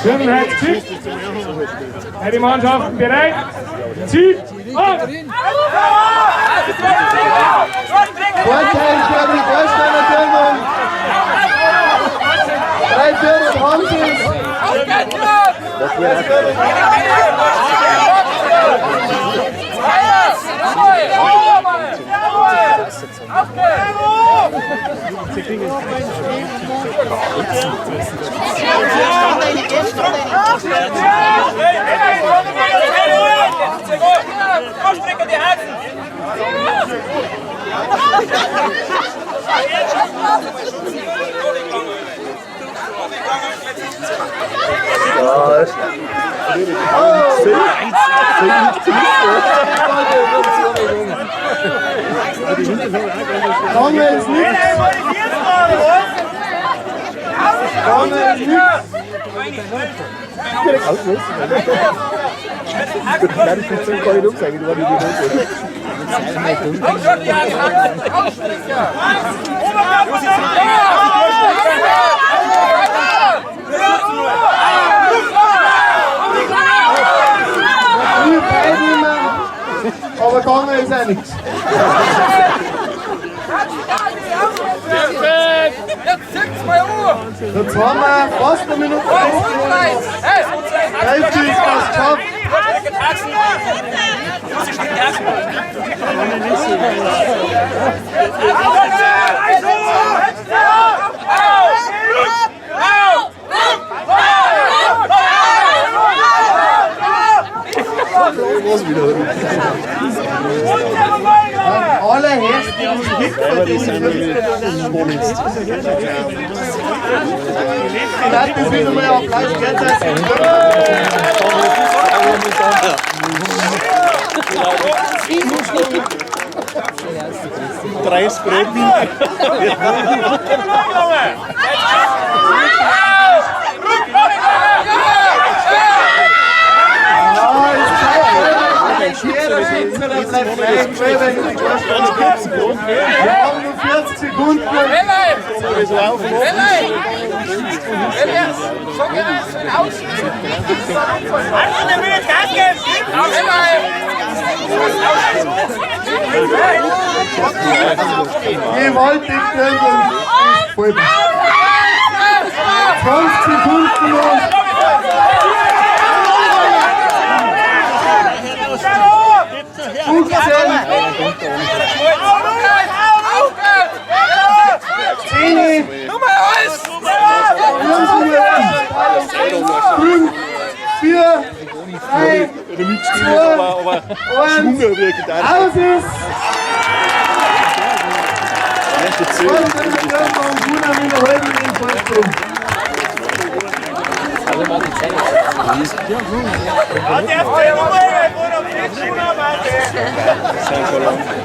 Schönheit zieht. Beide Mannschaften bereit. Zieht ab! Vorteil für die Warsteiner Dirndl. 3 Viertel haben sie es. Ausstrecken die Herzen! Lange ist nichts. Lange ist nichts. Viel beinehmen, aber gegangen ist auch nichts. Jetzt zückt's mal an! Jetzt haben wir fast eine Minute 30. Hälfte ist fast geschafft. Allerhöchsten Hit für die Das ist wieder mal Applaus. 30 Promille. Wir haben nur 40 Sekunden. Gewaltig, Dirndl ist voll. 20 Sekunden noch. 15, 10, 5, 4, 3, 2, 1, aus ist!